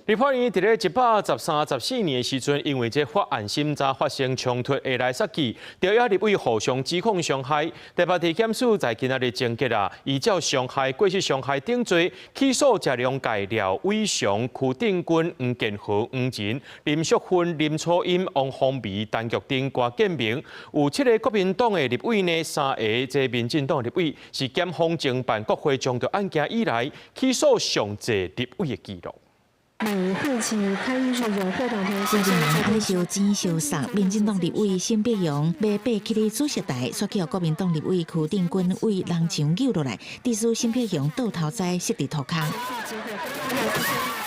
立法院佇咧113、14年的時陣，因為這法案審查發生衝突，下來殺去，朝野立委互相指控傷害。台北地檢署在今仔日終結啊，依照傷害、過失傷害等罪起訴食糧界廖偉雄、邱定軍、黃建和、黃仁、林淑芬、林楚茵、王鳳梅、陳玉珍、郭建明，有七个國民黨的立委呢，三个這民進黨立委，是檢方偵辦國會衝突案件以來起訴上濟立委的紀錄。李慧琪開議最近人按呢相錢相殺，民進黨立委沈伯洋欲爬起咧主席台，煞去予國民黨立委邱定軍對人牆搝落來，致使沈伯洋倒頭栽摔佇塗跤。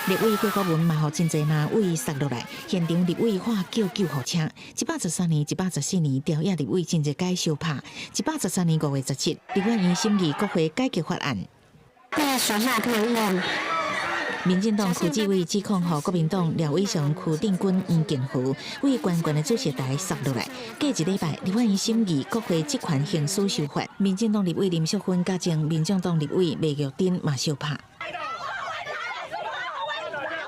立委郭國文嘛，予真濟藍委殺落來，現場立委喊叫救護車。113年、114年，朝野立委真濟擺相拍。113年5月17，立法院審議國會改革法案。民進黨邱志偉指控予國民黨廖偉雄、邱定軍、黃建和對懸懸的主席台殺落來。過一禮拜，立法院審議國會職權行使修法，民進黨立委林淑芬佮前民眾黨立委麥玉珍嘛相拍。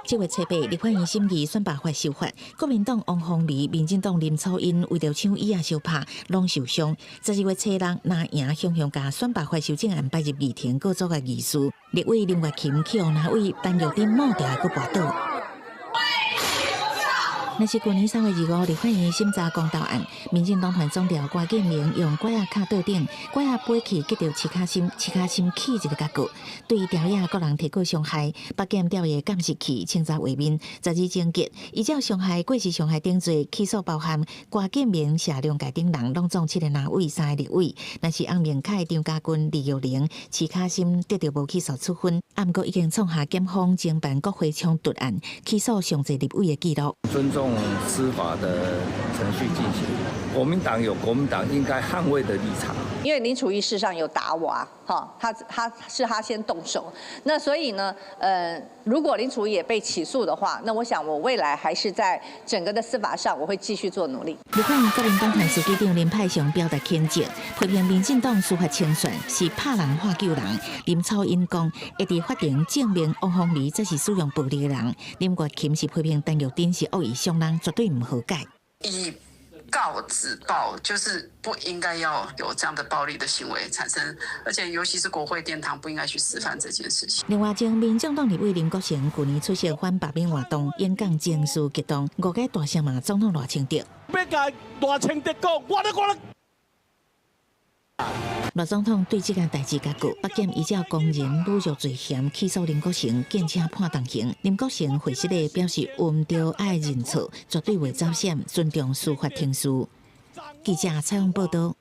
7月初8，立法院審議選罷法修法，國民黨王鳳梅、民進黨林楚茵為著搶椅仔相拍，攏受傷。12月初六，藍營雄雄共選罷法修正案擺入議程，閣阻礙議事。立委林月琴去予藍委陳玉珍摸著閣跋倒。若是舊年3月25，立法院審查公投案，民進黨團總召郭建明用拐仔敲桌頂，拐仔飛去擊著徐卡心，徐卡心起一个角過，對朝野各人提告傷害，北檢調閱監視器清查畫面，十二終結，依照傷害、過失傷害等罪起訴，包含郭建明、謝龍介等人，攏總七个藍委、三个立委。若是翁明凱、張家軍、李玉玲、徐卡心得著無起訴處分，毋過已經創下檢方偵辦國會衝突案起訴上濟立委的紀錄。尊重司法的程序進行，國民黨有國民黨應該捍衛的立場。因為林楚瑜事實上有打我啊，哈，他是他先動手，那所以呢，如果林楚瑜也被起訴的話，那我想我未來還是在整個的司法上，我會繼續做努力。立法院國民黨團書記長林派雄表達譴責，批評民進黨司法清算是拍人喊救人。林楚茵講，會佇法庭證明王鳳梅才是使用暴力的人。林月琴是批評陳玉珍是惡意傷人，絕對毋和解。以告止暴，就是不應該要有這樣的暴力的行為產生，而且尤其是國會殿堂不應該去示範這件事情。另外，前民眾黨立委林國成舊年出席反罷免活動，演講情緒激動，誤解大聲罵總統賴清德。欲共賴清德講，我咧我咧。賴總統對這件代誌共告，北檢依照公然侮辱罪嫌起訴林國成，檢請判重刑。林國成會失禮表示，毋著愛認錯，絕對袂走閃，尊重司法程序。記者採訪報道。